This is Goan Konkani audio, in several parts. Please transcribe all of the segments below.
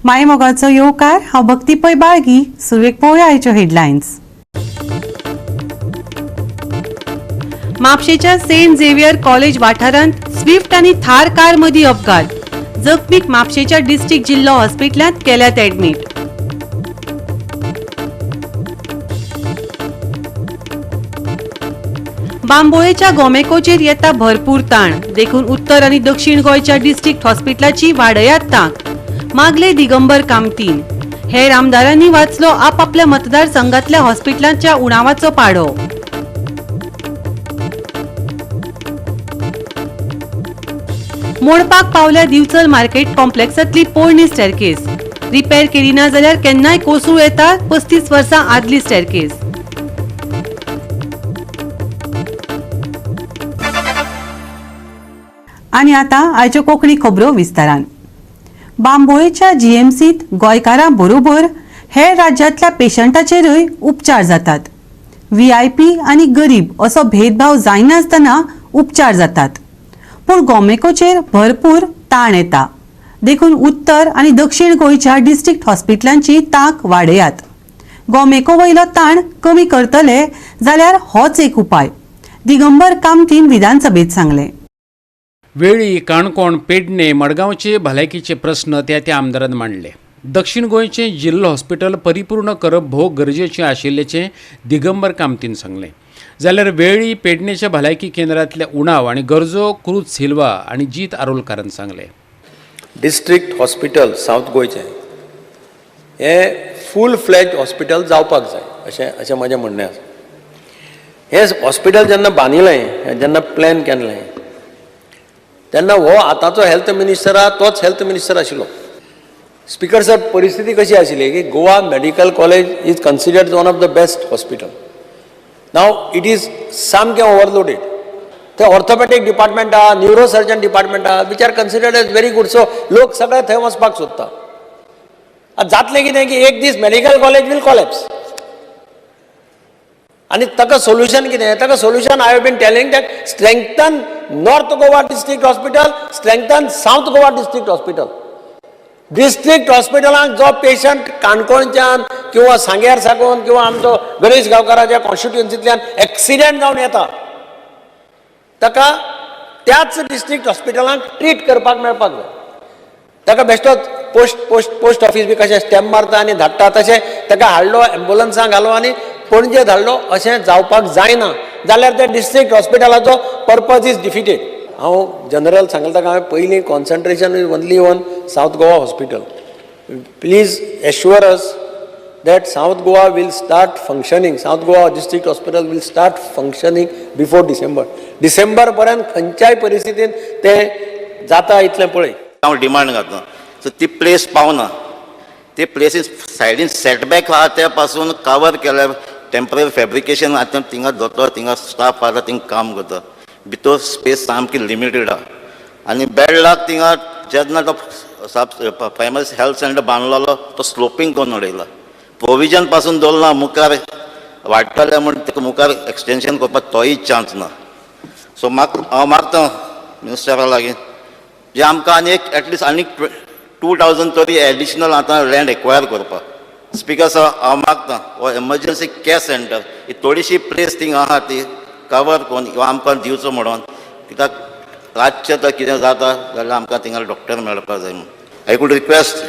मायमोगाचो येवकार. हांव भक्ती पै बाळगी. सुरवेक पळोवया आयच्यो हेडलायन्स. म्हापशेच्या सेंट झेवियर कॉलेज वाठारांत स्विफ्ट आनी थार कार मदीं अपघात. जखमीक म्हापशेच्या डिस्ट्रिक्ट जिल्लो हॉस्पिटलांत केल्यात ऍडमीट. बांबोळेच्या गोमेकोचेर येता भरपूर ताण, देखून उत्तर आनी दक्षिण गोंयच्या डिस्ट्रिक्ट हॉस्पिटलाची वाडयात तांक, मागले दिगंबर कामतीन. हेर आमदारांनी वाचलो आपापल्या मतदारसंघातल्या हॉस्पिटलांच्या उणावाचो पाढो. मोडपाक पावल्या दिवचल मार्केट कॉम्प्लेक्सांतली पोरणी स्टॅरकेस. रिपेर केली ना जाल्यार केन्नाय कोसळूं येता 35 वर्सां आदली स्टॅरकेस. आनी आतां आयच्यो कोंकणी खबरो विस्तारान. बांबोळेच्या जीएमसीत गोंयकारां बरोबर हेर राज्यांतल्या पेशंटाचेरूय उपचार जातात. व्हीआयपी आनी गरीब असो भेदभाव जायनासतना उपचार जातात, पूण गोमेकोचेर भरपूर ताण येता, देखून उत्तर आनी दक्षिण गोंयच्या डिस्ट्रिक्ट हॉस्पिटलांची तांक वाडयात. गोमेको वयलो ताण कमी करतले जाल्यार होच एक उपाय, दिगंबर कामतीन विधानसभेत सांगलें. वेळी, काणकोण, पेडणे, मडगांवचे भलायकीचे प्रस्न त्या त्या आमदारान मांडले. दक्षिण गोंयचें जिल्लो हॉस्पिटल परिपूर्ण करप भोव गरजेचें आशिल्ल्याचें दिगंबर कामतीन सांगलें, जाल्यार वेळी, पेडणेच्या भलायकी केंद्रांतले उणाव आनी गरजो क्रूज सिल्वा आनी जीत आरोलकारान सांगलें. डिस्ट्रिक्ट हॉस्पिटल सावथ गोंयचें हें फूल फ्लॅज हॉस्पिटल जावपाक जाय, अशें म्हजें म्हणणें आसा. हें हॉस्पिटल जेन्ना बांदिलें, जेन्ना प्लॅन केल्लें, तेन्ना हो आतांचो हेल्थ मिनिस्टर आहा तोच हेल्थ मिनिस्टर आशिल्लो. स्पिकर सर, परिस्थिती कशी आशिल्ली की Goa Medical College is considered one of the best hospital. Now it is सामकें ओवरलोडेड. थंय ऑर्थोपॅडीक डिपार्टमेंट आहा, न्युरो सर्जन डिपार्टमेंट आहा, which are considered as very good. So लोक सगळे थंय वचपाक सोदता. आतां जातलें कितें की एक दीस मेडिकल कॉलेज वील कॉलॅप्स. आनी ताका सोल्युशन कितें? ताका solution I have been telling that strengthen North Goa District Hospital, strengthen South Goa District Hospital. District हॉस्पिटलांत जो पेशंट काणकोणच्यान किंवा सांग्यार साकून किंवा आमचो गणेश गांवकाराच्या कॉन्स्टिट्युएन्सींतल्यान एक्सिडेंट जावन येता, ताका त्याच डिस्ट्रिक्ट हॉस्पिटलांत ट्रीट करपाक मेळपाक जाय. ताका बेश्टोच पोस्ट ऑफीस बी कशें स्टॅम्प मारता आनी धाडटा, तशें ताका हाडलो, एम्बुलन्सान घालो आनी पणजे धाडलो, अशें जावपाक जायना. जाल्यार त्या डिस्ट्रिक्ट हॉस्पिटलाचो पर्पज is defeated. हांव जनरल सांगता ताका, हांवें पयलीं concentration is only on South Goa Hospital. Please assure us that South Goa will start functioning, South Goa District Hospital will start functioning before December. December पर्यंत खंयच्याय परिस्थितीन तें जाता इतलें पळय. हांव डिमांड घातला, सो ती प्लेस पावना. ती प्लेसीस सायडीन सेटबॅक आहा, ते पासून कवर केल्यार टेंपररी फेब्रिकेशन आतां थिंगा जाता. थिंगा स्टाफ आसा, थिंगा काम करता. भितर स्पेस सामकी लिमिटेड आहा आनी बेडलाक थिंगा जेन्ना तो सब प्रायमरी हेल्थ सेंटर बांदलेलो, तो स्लोपींग करून उडयला. प्रोविजन पासून दवरना. मुखार वाडटले म्हूण ताका मुखार एक्सटेंशन करपाक तोय चान्स ना. सो म्हाका हांव मागता मिनिस्टरा लागीं जे आमकां आनी एक एटलिस्ट आनीक 2,000 तरी एडिशनल आतां लँड एक्वायर करपाक. स्पिकर सर, हांव मागता हो एमर्जन्सी कॅर सेंटर ही थोडीशी प्लेस थिंग आहा ती कवर करून किंवा आमकां दिवचो म्हणून, कित्याक रातचें तर कितें जाता जाल्यार आमकां थिंगा डॉक्टर मेळपाक जाय म्हणून. I could request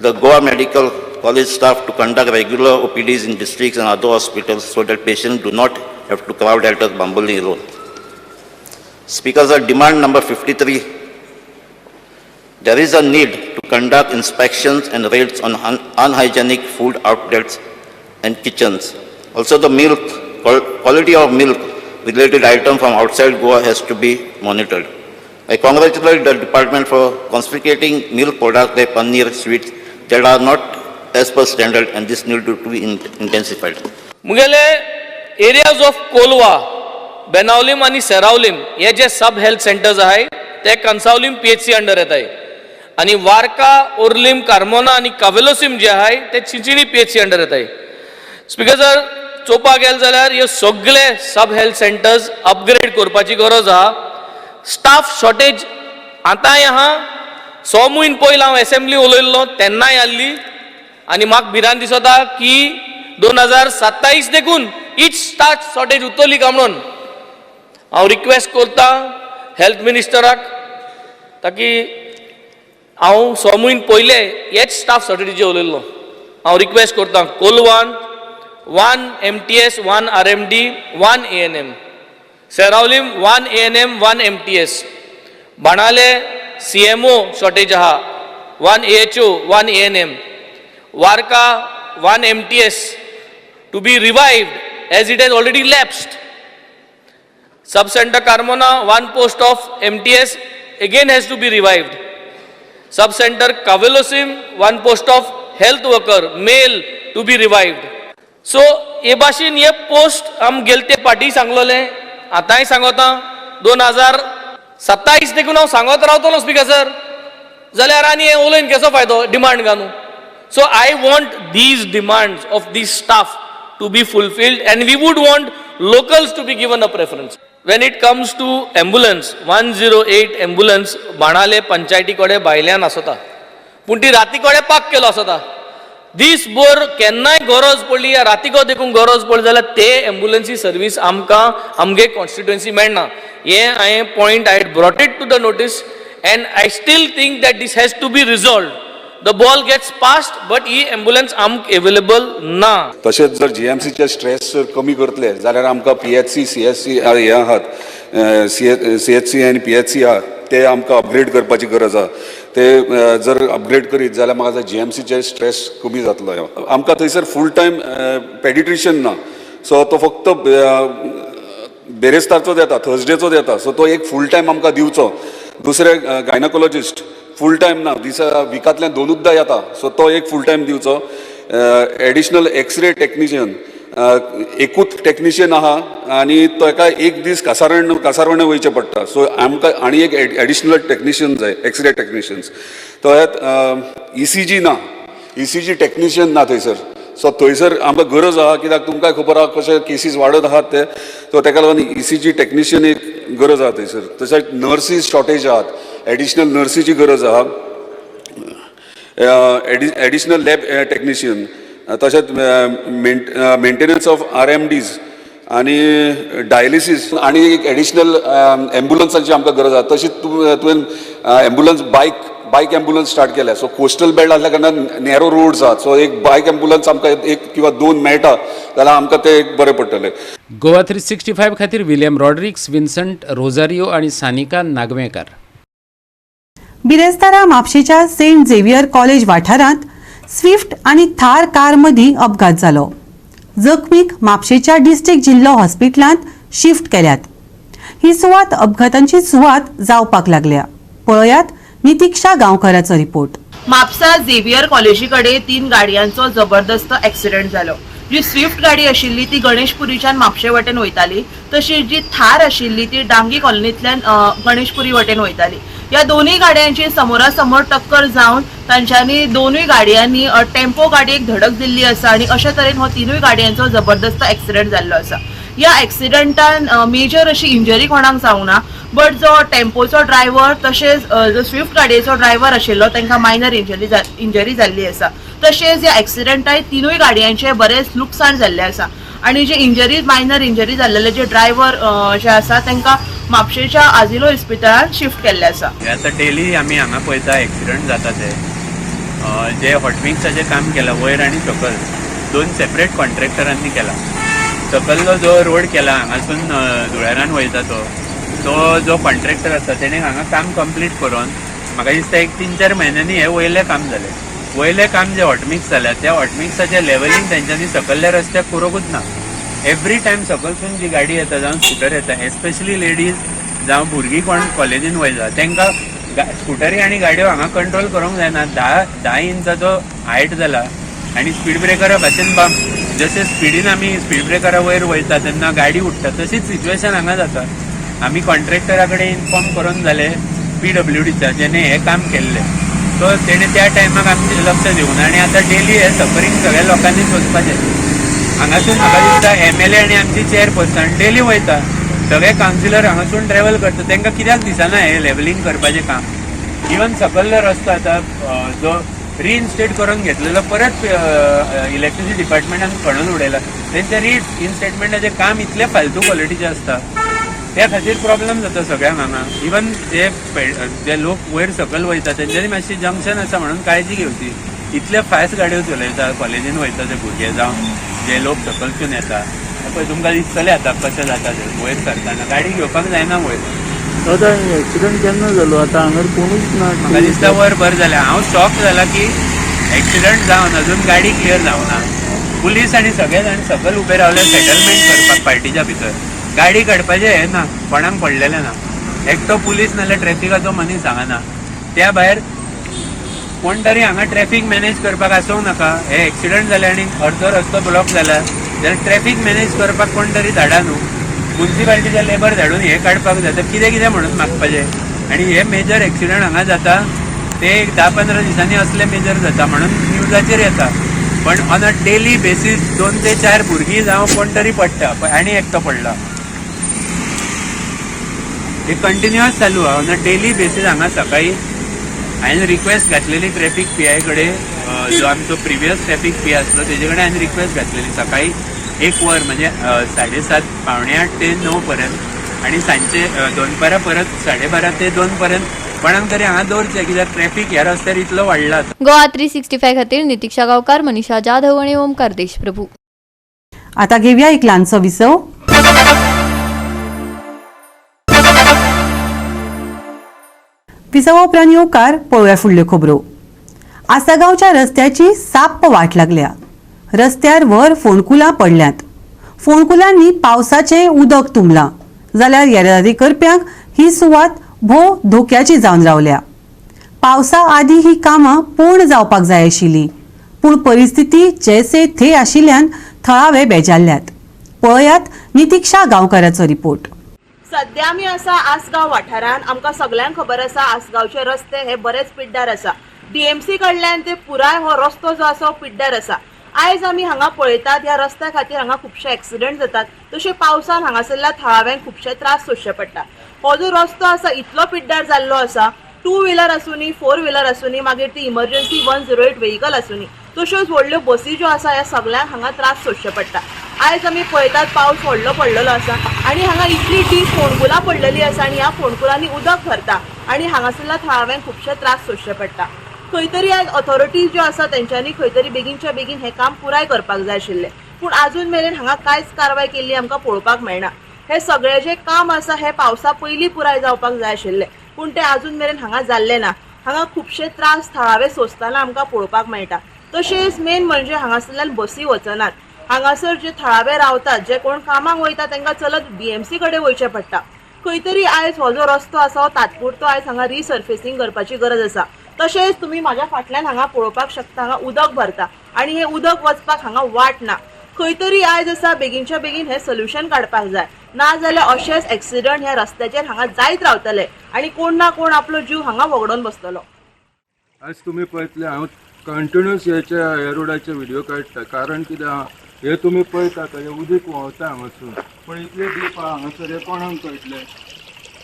the Goa Medical College staff to conduct regular OPDs in districts and other hospitals so that patients do not have to crowd at Bambolim alone. Speaker sir, demand number 53. There is a need to conduct inspections and raids on unhygienic food outlets and kitchens. Also, the milk, quality of milk related item from outside Goa has to be monitored. I congratulate the department for confiscating milk products like paneer, sweets that are not as per standard, and this need to be intensified. मुगेले एरियाज ऑफ कोलवा, बेनावलीम आनी सेरावलीम हे जे सब हेल्थ सेंटर्स आहाय ते कंसावलीम पीएचसी अंडर येताय आनी वारका, ओर्लीम, कार्मोना आनी कावेलोसीम जे आहाय ते चिंचिणी पीएचसी अंडर येताय. स्पिकर सर, चोवपाक गेले जाल्यार हे सगळे सब हेल्थ सेंटर्स अपग्रेड करपाची गरज आहा. स्टाफ शॉर्टेज आतांय आहा. स म्हयन पयलीं हांव एसेंब्ली उलयल्लो तेन्नाय आहली आनी म्हाका भिरांत दिसता की 2027 देखून हीच स्टाफ शॉर्टेज उरतली काय म्हणून. हांव रिक्वेस्ट करता हेल्थ मिनिस्टराक ताकी हांव स म्हयन पयले हेच स्टाफ शॉर्टेजीचेर उलयल्लो. हांव रिक्वेस्ट करता कोलवान 1 MTS, 1 RMD, 1 ANM, Seraulim 1 ANM, 1 MTS, Benaulim CMO shortage आहा, 1 AHO, 1 ANM, Varca 1 MTS to be revived as it has already lapsed. Sub center Carmona, 1 post of MTS again has to be revived. Sub center Cavelossim, 1 post of health worker male to be revived. So हे भाशेन हे पोस्ट आम गेले ते पाटी सांगलोले, आतांय सांगता, 2027 देखून हांव सांगत रावतलो स्पिकर सर, जाल्यार आनी हें उलोवन कसो फायदो डिमांड घालून. So I want these demands of these staff to be fulfilled and we would want locals to be given a preference. When it comes to ambulance, 108 ambulance Benaulim पंचायती कडेन भायल्यान आसता, पूण ती राती कडेन पार्क केलो आसता. दीस भर केन्नाय गरज पडली या रातीको देखून गरज पडली जाल्यार ते एम्बुलन्सी सर्वीस आमकां आमगे कॉन्स्टिट्युएन्सी मेळना. हें हांवें point I brought it to the notice and I still think that this has to be resolved. The ball gets passed but he ambulance आमकां एवेलेबल ना. तशेंच जर जीएमसीचे स्ट्रेस जर कमी करतले जाल्यार आमकां पीएचसी, सीएचसी हे आहात, सीएचसी आनी पीएचसी आहा, ते आमकां अपग्रेड करपाची गरज आहा. ते जर अपग्रेड करीत जाल्यार म्हाका जीएमसीचे स्ट्रेस कमी जातलो. आमकां थंयसर फूल टायम पेडिट्रिशियन ना, सो तो फक्त बेरेस्तारचोच येता, थर्सडेचोच येता. सो तो एक फूल टायम आमकां दिवचो. दुसरे गायनकोलॉजिस्ट फूल टायम ना, दिसा विकांतल्यान दोनुद्दां येता, सो तो एक फूल टायम दिवचो. एडिशनल एक्सरे टॅक्निशियन, एकूच टॅक्निशियन आहा आनी ताका एक दीस कासारवणे वयचें पडटा. सो आमकां आनी एक एडिशनल टॅक्निशियन जाय, एक्सरे टॅक्निशियन्स. तशेंच ईसीजी ना, ईसीजी टॅक्निशियन ना थंयसर. सो थंयसर आमकां गरज आहा, कित्याक तुमकां खबर आहा कशे केसीस वाडत आहात ते. सो ताका लागून ईसीजी टॅक्निशियन एक गरज आहा थंयसर. तशेंच नर्सीस शॉर्टेज आहात, एडिशनल नर्सीची गरज आहा, एडिशनल लॅब टॅक्निशियन, तशेंच मेंटेनन्स ऑफ आरएमडीज आनी डायलिसीस आनी एक एडिशनल एम्बुलन्साची आमकां गरज आहा. तशीच तुवें ambulance bike ambulance start केल्या. सो कोस्टल बेल्ट आसल्या कारणान नॅरो रोड्स आहात, सो एक बायक एम्बुलन्स आमकां एक किंवा दोन मेळटा जाल्यार आमकां ते एक बरें पडटलें. गोवा 365 खातीर विलियम रॉड्रिक्स, विन्संट रोजारियो आणि सानिका नागवेंकार. बिरेस्तारा म्हापशेच्या सेंट झेवियर कॉलेज वाठारांत स्विफ्ट आनी थार कार मदीं अपघात जालो. जखमीक म्हापशेच्या डिस्ट्रिक्ट जिल्लो हॉस्पिटलांत शिफ्ट केल्यात. ही सुवात अपघातांची सुवात जावपाक लागल्या. पळयात नितिक्षा गांवकराचो रिपोर्ट. म्हापसा झेवियर कॉलेजी कडेन तीन गाडयांचो जबरदस्त एक्सिडेंट जालो. जी स्विफ्ट गाडी आशिल्ली ती गणेशपुरीच्यान म्हापशे वटेन वयताली, तशीच जी थार आशिल्ली ती डांगी कॉलनींतल्यान गणेशपुरी वटेन वयताली. ह्या दोनूय गाडयांची समोरासमोर टक्कर जावन तांच्यांनी दोनूय गाडयांनी टेम्पो गाडयेक धडक दिल्ली आसा आनी अशे तरेन हो तिनूय गाडयांचो जबरदस्त एक्सिडेंट जाल्लो आसा. ह्या एक्सिडंटान मेजर अशी इंजरी कोणाक जावंक ना, बट जो टेम्पोचो ड्रायव्हर तशेंच जो स्विफ्ट गाडयेचो ड्रायव्हर आशिल्लो तांकां मायनर इंजरी जाल्ली आसा. तशेंच ह्या एक्सिडंटान तिनूय गाडयांचे बरेंच लुकसाण जाल्लें आसा आनी जे मायनर इंजरी जाल्लेले जे ड्रायव्हर जे आसा तांकां म्हापशेच्या आजिलो इस्पितळांत शिफ्ट केल्ले आसा. हे आतां डेली आमी हांगा पळयता एक्सिडंट जाता ते. जे हॉटमिक्साचें काम केलां वयर आनी सकयल दोन सेपरेट कॉन्ट्रॅक्टरांनी केला. सकयल्लो जो रोड केला हांगासून धुळेरान वयता तो तो जो कॉन्ट्रॅक्टर आसा तेणे हांगा काम कंप्लीट करून म्हाका दिसता एक 3-4 म्हयन्यांनी हें वयलें काम जालें. वयलें काम जें हॉटमिक्स जालें त्या हॉटमिक्साचें लेवलिंग तेंच्यांनी सकयल्ल्या रस्त्याक करूंकूच ना. एवरी टायम सकलसून जी गाडी येता जावं स्कुटर येता, एस्पेशली लेडीज जावं भुरगीं कोण कॉलेजीन वयता तांकां स्कुटरी आनी गाडयो हांगा कंट्रोल करूंक जायना. 10 10 इंचाचो हायट जाला आनी स्पीड ब्रेकरा भाशेन बाम जशें स्पिडीन आमी स्पीड ब्रेकरा वयर वयता तेन्ना गाडी उडटा, तशीच सिच्युएशन हांगा जाता. आमी कॉन्ट्रॅक्टरा कडेन इन्फॉर्म करून जाले पीडब्ल्यूडीच्या जेणे हें काम केल्लें, सो तेणे त्या टायमाक आमचें लक्ष दिवना आनी आतां डेली हे सफरींग सगळ्या लोकांनी सोंसपाचें. हांगासून म्हाका दिसता एमएलए आनी आमची चेअरपर्सन डेली वयता, सगळे कावन्सिलर हांगासून ट्रॅवल करता, तांकां कित्याक दिसना हें लेवलिंग करपाचें काम? इवन सकल्लो रस्तो आतां जो रिइन्स्टेट करून घेतलेलो परत इलेक्ट्रिसिटी डिपार्टमेंटान खणून उडयला. तेंचे रिइन्स्टेटमेंटाचें काम इतलें फालतू क्वॉलिटीचें आसता, त्या खातीर प्रॉब्लम जाता सगळ्यांक हांगा. इवन जे जे लोक वयर सकयल वयता तेंच्यांनी मातशी जंक्शन आसा म्हणून काळजी घेवची. इतले फास्ट गाडयो चलयता, कॉलेजीन वयता ते भुरगे जावं जे लोक सकलसून येता, पळय तुमकां दिसतलें आतां कशें जाता तें. वयर सरतना गाडी घेवपाक जायना वयर. दादा, एक्सिडंट केन्ना जालो? आतां हांगर कोणूच ना. म्हाका दिसता वर भर जालें. हांव शॉक जाला की एक्सिडंट जावन अजून गाडी क्लियर जावना. पुलीस आनी सगळे जाण सकयल उबे रावले सेटलमेंट करपाक. पार्टीच्या भितर गाडी काडपाचें हें ना, कोणाक पडलेलें ना. एकटो पुलीस नाल्यार ट्रॅफिकाचो मनीस हांगा ना. त्या भायर कोण तरी हांगा ट्रॅफीक मॅनेज करपाक आसूंक नाका? हे एक्सिडंट जाले आनी अर्दो रस्तो ब्लॉक जाला जाल्यार ट्रॅफीक मॅनेज करपाक कोण तरी धाडा न्हू. मुन्सिपालिटीचे लेबर धाडून हे काडपाक जाय. तर कितें कितें म्हणून मागपाचें? आनी हे मेजर एक्सिडंट हांगा जाता ते एक 10-15 दिसांनी असले मेजर जाता म्हणून न्यूजाचेर येता, पण ऑन अ डेली बेसीस 2 ते 4 भुरगीं जावं कोण तरी पडटा आनी एकटो पडला. हे कंटिन्युअस चालू आहा ऑन अ डेली बेसीस हांगा. सकाळी हांवें रिक्वेस्ट घातलेली ट्रॅफीक पीआय कडेन, जो आमचो प्रिवियस ट्रॅफीक पीआय आसलो तेजे कडेन हांवें रिक्वेस्ट घातलेली, सकाळी एक वर म्हणजे 7:30 7:45 ते 9 पर्यंत आनी सांजचे दनपारां परत 12:30 ते 2 पर्यंत कोणाक तरी हांगा दवरचें, कित्याक ट्रॅफीक ह्या रस्त्यार इतलो वाडला. गोवा 365 खातीर नितीक्षा गांवकार, मनीषा जाधव आणि ओमकार देशप्रभू. आता घेऊया एक ल्हानसो विसव. विसवा उपरांत येवकार. पळोवया फुडल्यो खबरो. आसागांवच्या रस्त्याची साप्प वाट लागल्या. रस्त्यार व्हर फोंडकुलां पडल्यांत. फोंडकुलांनी पावसाचें उदक तुंबलां जाल्यार येरादारी करप्यांक ही सुवात भोव धोक्याची जावन रावल्या. पावसा आदीं ही कामां पूर्ण जावपाक जाय आशिल्लीं, पूण परिस्थिती जैसे थे आशिल्ल्यान थळावे बेजारल्यात. पळयात नितीक्षा गांवकाराचो रिपोर्ट. सध्या आमी आसा आसगांव वाठारांत. आमकां सगल्यांक खबर आसा, आसगांवचे रस्ते हे बरेच पिड्ड्यार आसा. डीएमसी कडल्यान ते पुराय हो रस्तो जो आसा हो पिड्ड्यार आसा. आयज आमी हांगा पळयतात, ह्या रस्त्या खातीर हांगा खुबशे एक्सिडंट जातात. तशें पावसान हांगासरल्या थळाव्यांक खुबशे त्रास सोंसचे पडटा. हो जो रस्तो आसा इतलो पिड्ड्यार जाल्लो आसा, टू व्हिलर आसूनी, फोर व्हिलर आसूनी, मागीर ती इमर्जन्सी 108 व्हेकल आसूनी, तश्योच व्हडल्यो बसी ज्यो आसा, ह्या सगल्यांक हांगा त्रास सोंसचे पडटा. आयज आमी पळयतात, पावस व्हडलो पडलेलो आसा आनी हांगा इतली डीप फोंडकुलां पडलेली आसा आनी ह्या फोंडकुलांनी उदक भरता आनी हांगासरल्या थळाव्यांक खुबशे त्रास सोंसचे पडटा. खंय तरी आयज ऑथॉरिटीज ज्यो आसा तेंच्यांनी खंय तरी बेगीनच्या बेगीन हें काम पुराय करपाक जाय आशिल्लें, पूण आजून मेरेन हांगा कांयच कारवाय केल्ली आमकां पळोवपाक मेळना. हें सगळें जें काम आसा हें पावसा पयलीं पुराय जावपाक जाय आशिल्लें, पूण तें आजून मेरेन हांगा जाल्लें ना. हांगा खुबशे त्रास थळावे सोंसतना आमकां पळोवपाक मेळटा. तशेंच मेन म्हणजे हांगासरल्यान बसी वचनात. हांगासर जे थळावे रावतात, जे कोण कामाक वयता, तांकां चलत डीएमसी कडेन वयचें पडटा. खंय तरी आयज हो जो रस्तो आसा हो तात्पुरतो आयज हांगा रिसर्फेसिंग करपाची गरज आसा. तशेंच तुमी म्हाज्या फाटल्यान हांगा पळोवपाक शकता, हांगा उदक भरता आनी हें उदक वचपाक हांगा वाट ना. खंय तरी आयज आसा बेगीनच्या बेगीन हें सोल्युशन काडपाक जाय, ना जाल्यार अशेच एक्सिडंट ह्या रस्त्याचेर हांगा जायत रावतले आनी कोण ना कोण आपलो जीव हांगा वगडोवन बसतलो. आज तुमी पळयतले, हांव कंटिन्युअस हेच्या ह्या रोडाचे व्हिडिओ काडटा. कारण कितें आहा, हे तुमी पळयतात, हे उदीक व्हांवता हांगासून, पूण इतले डीप आहा हांगासर, हे कोणाक कळटलें?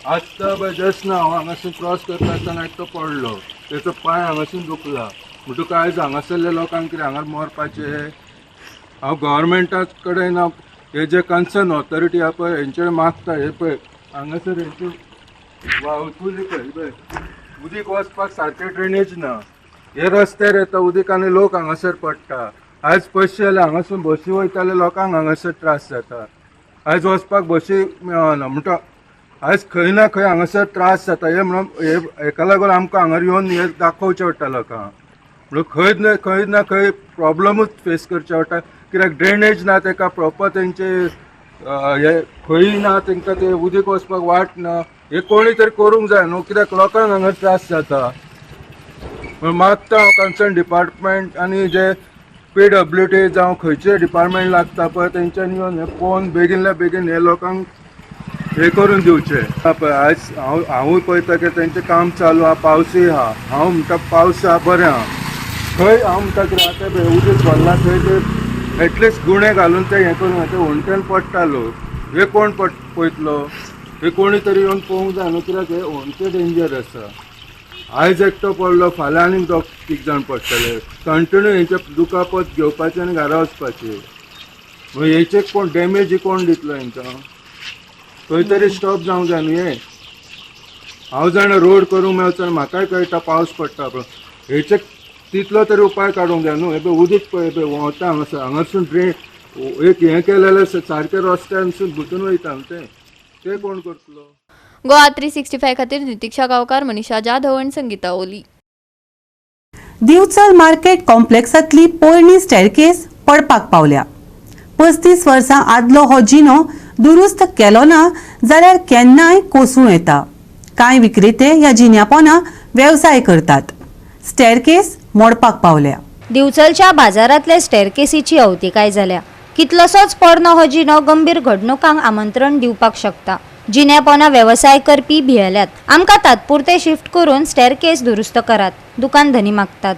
आत्तां पळय, जस्ट ना हांव हांगासून क्रॉस करता आसतना एकटो पडलो, तेचो पांय हांगासून दुखला. म्हणटकूच आयज हांगासरल्या लोकांक कितें हांगा मरपाचें? हांव गव्हर्मेंटा कडेन हांव हे जे कन्सर्न ऑथॉरिटी आहा पळय, हेंचे मागता. हे पळय, हांगासर हेंचे व्हांवतुली पळय, पळय उदीक वचपाक सारकें ड्रेनेज ना. हे रस्त्यार येता उदीक आनी लोक हांगासर पडटा. आयज पयशे जाल्यार हांगासून बसी वयताले लोकांक हांगासर त्रास जाता. आयज वचपाक बसी मेळना. म्हणटा आयज खंय ना खंय हांगासर त्रास जाता. हे म्हणून हे हेका लागून आमकां हांगा येवन हे दाखोवचें पडटा लोकांक. म्हणून खंय ना खंय ना खंय प्रॉब्लमूच फेस करचे पडटा, कित्याक ड्रेनेज ना तेका प्रॉपर तेंचे, हे खंय ना तेंकां ते उदीक वचपाक वाट ना. हे कोणी तरी करूंक जाय न्हू, कित्याक लोकांक हांगा त्रास जाता. म्हणून मागता हांव कन्सर्न डिपार्टमेंट आनी जे पीडब्ल्यूडी जावं खंयचे डिपार्टमेंट लागता पळय, तेंच्यांनी येवन हें पळोवन बेगीनल्या बेगीन हे लोकांक हे करून दिवचें. पळय, आयज हांव हांवूय पळयता की तेंचें काम चालू आहा, पावसूय आहा. हांव म्हणटा पावस आहा बरें आहा. खंय हांव म्हणटा कितें आतां पळय उदीक भरलां थंय ते एटलिस्ट गुणे घालून ते हें करून ते होंट्यान पडटा लोक. हे कोण पड पळयतलो? हे कोणी तरी येवन पळोवंक जाय न्हू, कित्याक हे होमचे डेंजर आसा. आयज एकटो पडलो, फाल्यां आनीक दोग तीग जाण पडटले. कंटिन्यू हेंचे दुखापत घेवपाचें आनी घरा वचपाचें. मागीर हेचे कोण डॅमेज कोण दितलो हेंकां? खंय तरी स्टॉप जावंक जाय न्हू हें. हांव जाणा रोड करूंक मेळचो, म्हाकाय कळटा पावस पडटा, पण हेचे तितलो तरी उपाय काडूंक जाय न्हू. हे पळय उदीक पळय, पळय व्हांवता हांगासर, हांगासून ड्रेन एक हें केलें जाल्यार सारकें रस्त्यानसून भुतून वयता न्हू तें, तें कोण करतलो? गोवा 365 खातीर नितिक्षा गांवकार, मनीषा जाधव आनी संगीता ओली. दिवचल मार्केट कॉम्प्लेक्सांतली पोरणी स्टॅरकेस पडपाक पावल्या. 35 वर्सां आदलो हो जिनो दुरुस्त केलो ना जाल्यार केन्नाय कोसळूं येता. कांय विक्रेते ह्या जिन्या पोंदा वेवसाय करतात. स्टॅरकेस मोडपाक पावल्या. दिवचलच्या बाजारांतले स्टॅरकेसीची अवतिकाय जाल्या. कितलोसोच पोरणो हो जिनो गंभीर घडणुकांक आमंत्रण दिवपाक शकता. जिन्या पोंदा वेवसाय करपी भियेल्यात. आमकां तात्पुरते शिफ्ट करून स्टॅरकेस दुरुस्त करात, दुकान धनी मागतात.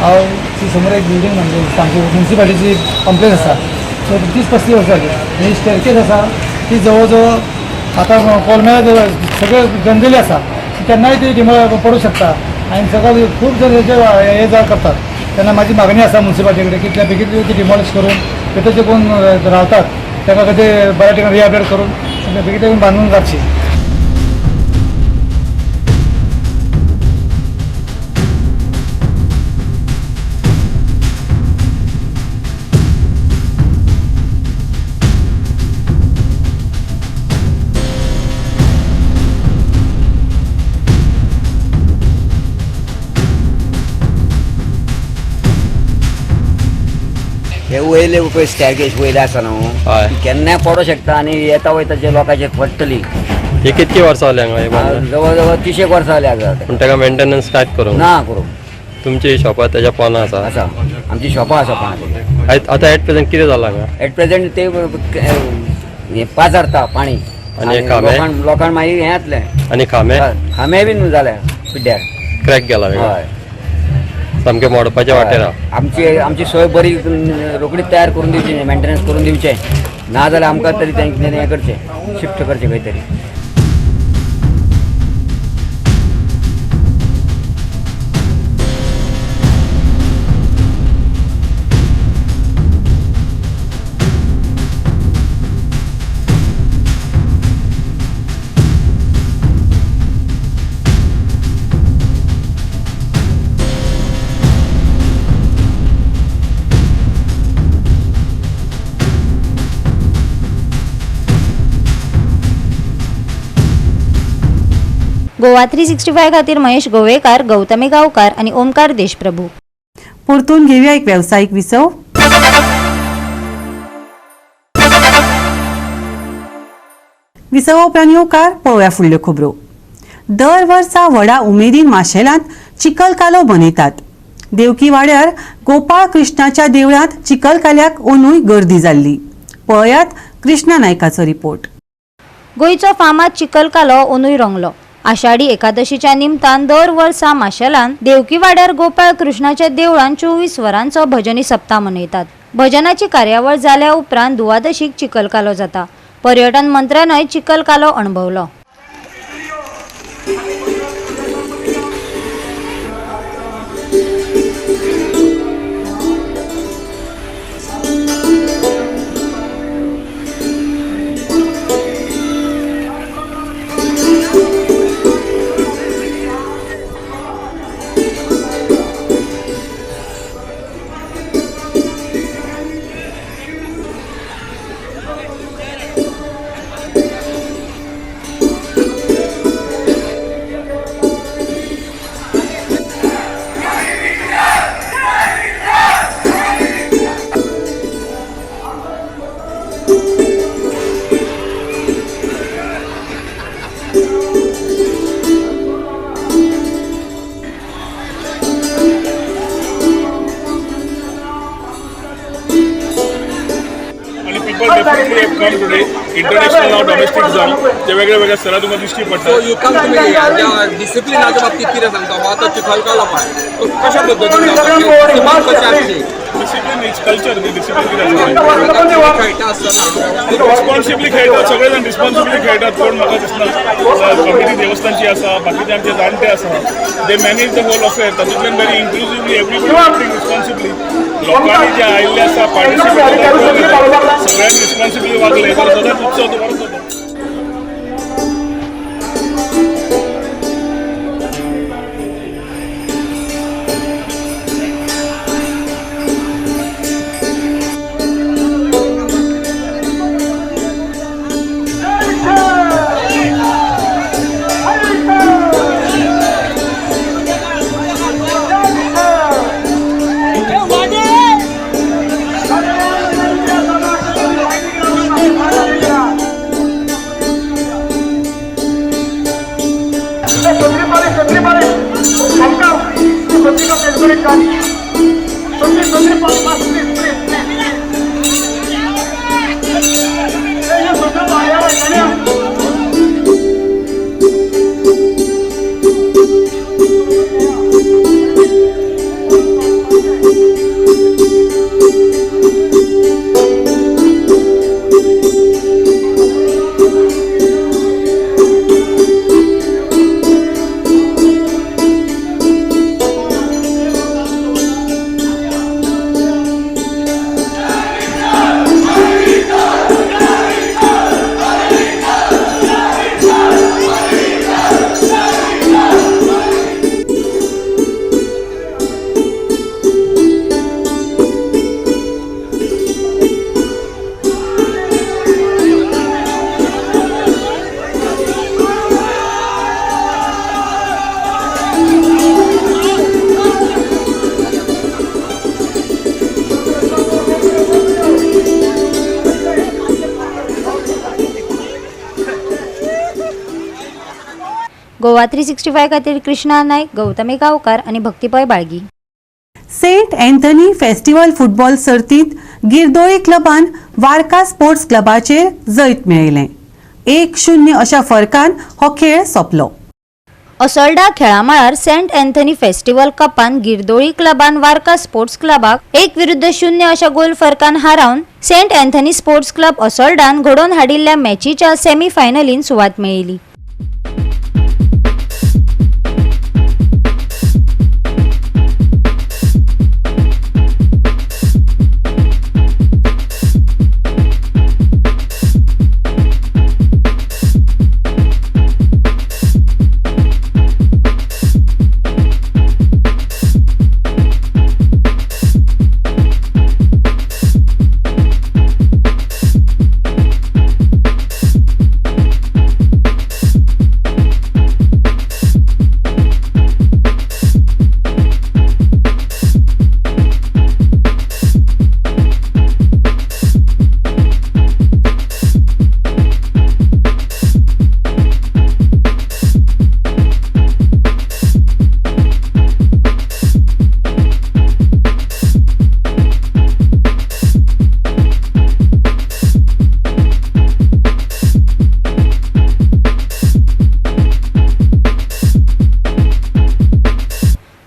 हांव ती समोर एक बिल्डींग म्हणजे सामकी मुन्सिपालिटीची कॉम्प्लेक्स आसा, सो 30-35 वर्सां जाली. ही स्टेरकेस आसा ती जवळ जवळ आतां कोलम्या सगळे गंजली आसा, केन्नाय ती पडूंक शकता आनी सगळे खूब जण हेचे हे जा करतात. तेन्ना म्हाजी मागणी आसा मुन्सिपालिटी कडेन कितल्या बेगीन ती डिमॉलिश करून भितर जे कोण रावतात ताका कितें बऱ्या ठिकाणी रिहॅबिलिटेट करून बेगीन बेगीन बांदून जावची. हे वयले पळय स्टॅरकेस वयले आसा न्हू, केन्नाय पडोंक शकता आनी येता वयता जे लोकांचेर पडटली. ही कितकी वर्सां जाली हांगा हे बांदून? जवळ जवळ 30 वर्सां जाली आसा. पूण ताका मेंटेनन्स कांयच करूंक ना करूंक. तुमची शॉपां तेज्या पोंदा आसा? आसा, आमची शॉपां आसा पोंदा. आतां एट प्रेझेंट कितें जालां हांगा? एट प्रेझेंट ते पाजारता पाणी आनी खांबे? लोकांक मागीर हें जातलें. आनी खांबे? खांबे बीन जाले पिड्ड्यार, क्रॅक गेला. हय, सामकें मोडपाच्या वाटेर आहा. आमची आमची सोय बरी रोखडीच तयार करून दिवची, मेंटेनन्स करून दिवचें, ना जाल्यार आमकां तरी तें हें करचें, शिफ्ट करचें खंय तरी. गोवा 365 खातीर महेश गोवेकार, गौतमी गांवकार आनी ओमकार देशप्रभू. परतून घेऊया एक व्यावसायिक विसव. विसवा उपरांत येवकार पळोवया फुडल्यो खबरो. दर वर्सा व्हडा उमेदीन माशेलांत चिखलकालो मनयतात. देवकी वाड्यार गोपाळ कृष्णाच्या देवळांत चिखलकाल्याक अंदूय गर्दी जाल्ली. पळयात कृष्णा नायकाचो रिपोर्ट. गोंयचो फामाद चिखलकालो अंदूय रंगलो. आषाढी एकादशीच्या निमतान दर वर्सा माशेलान देवकी वाड्यार गोपाळ कृष्णाच्या देवळान 24 वरांचो भजनी सप्ताह मनयतात. भजनाची कार्यावळ जाल्या उपरांत दुवादशीक चिखलकालो जाता. पर्यटन मंत्र्यानय चिखलकालो अणभवलो. People definitely have come today. International जावं डॉमेस्टीक जावं, ते वेगळ्या वेगळ्या स्तरार तुमकां दिश्टी पडटा. सो युथांक तुमी डिसिप्लिनाच्या बाबतीत कितें सांगता? हो आतां चिखलकालो पळय, कशा पद्दतीन जावपाचें, कशें आसचें? डिसिप्लीन is culture न्ही, डिसिप्लीन कितें खेळटा आसतना रिस्पॉन्सिबली खेळटात सगळे जाण, रिस्पॉन्सिबली खेळटात. कोण म्हाका दिसना, कमिटी देवस्थानची आसा, बाकीचे आमचे जाणटे आसा, they manage the whole affair. तातूंतल्यान very inclusively everybody acting responsibly. लोकांनी जे आयिल्ले आसा पार्टिसिपेट, सगळ्यांनी रिस्पॉन्सिबली वागले जाल्यार सदांच उत्सव तो बरो जाता. गोवा 365 खातीर कृष्णा नायक, गौतमी गांवकार आनी Bhakti Pai Balgi. Saint Anthony festival football सर्तींत गिरदोळी क्लबान वार्का स्पोर्ट्स क्लबाचेर जैत मेळयलें. 1-0 अशा फरकान हो खेळ सोंपलो. असोल्डा खेळामळार सेंट अँथनी फेस्टिवल कपान गिरदोळी क्लबान वार्का स्पोर्ट्स क्लबाक 1-0 अशा गोल फरकान हारावन सेंट अँथनी स्पोर्ट्स क्लब असोल्डान घडोवन हाडिल्ल्या मॅचीच्या सेमी फायनलीन सुवात मेळयली.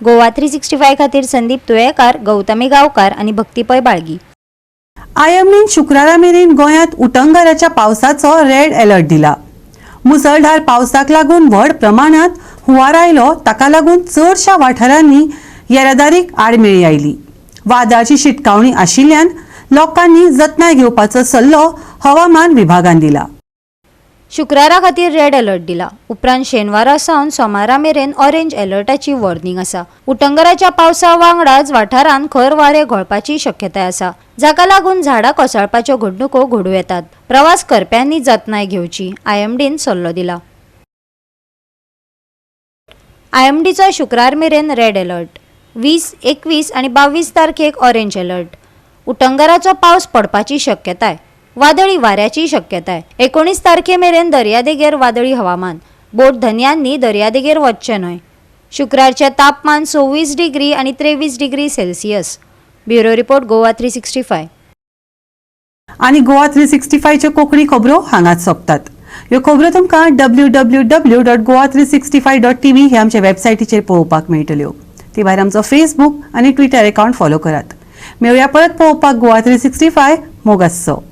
गोवा 365 खातीर संदीप तुयेकार, गौतमी गांवकार आनी भक्ती पै बाळगी. आयएमडीन शुक्रारा मेरेन गोंयांत उटंगाराच्या पावसाचो रेड अलर्ट दिला. मुसळधार पावसाक लागून व्हड प्रमाणात हुंवार आयलो, ताका लागून चडशा वाठारांनी येरादारीक आडमेळी आयली. वादळाची शिटकावणी आशिल्ल्यान लोकांनी जतनाय घेवपाचो सल्लो हवामान विभागान दिला. शुक्रारा खातीर रेड अलर्ट दिला. उपरांत शेनवारा सावन सोमारा मेरेन ऑरेंज अलर्टाची वॉर्निंग आसा. उटंगराच्या पावसा वांगडाच वाठारांत खर वारें घोळपाची शक्यताय आसा, जाका लागून झाडां कोसळपाच्यो घडणुको घडूं येतात. प्रवास करप्यांनी जतनाय घेवची, आयएमडीन सल्लो दिला. आयएमडीचो शुक्रार मेरेन रेड अलर्ट, 20, 21 आनी 22 तारखेक ऑरेंज अलर्ट. उटंगराचो पावस पडपाची शक्यताय, वादळी वाऱ्याची शक्यताय. 19 तारखे मेरेन दर्यादेगेर वादळी हवामान, बोट धनयांनी दर्यादेगेर वचचें न्हय. शुक्रारचें तापमान 26 डिग्री आनी 23 degree Celsius. Bureau report, Goa 365. आनी गोवा 365च्यो कोंकणी खबरो हांगाच सोंपतात. ह्यो खबरो तुमकां www.goa365.tv हे आमच्या वेबसायटीचेर पळोवपाक मेळटल्यो. ते भायर आमचो फेसबूक आनी ट्विटर अकाउंट फॉलो करात. मेळुया परत पळोवपाक गोवा 365. मोग आसचो.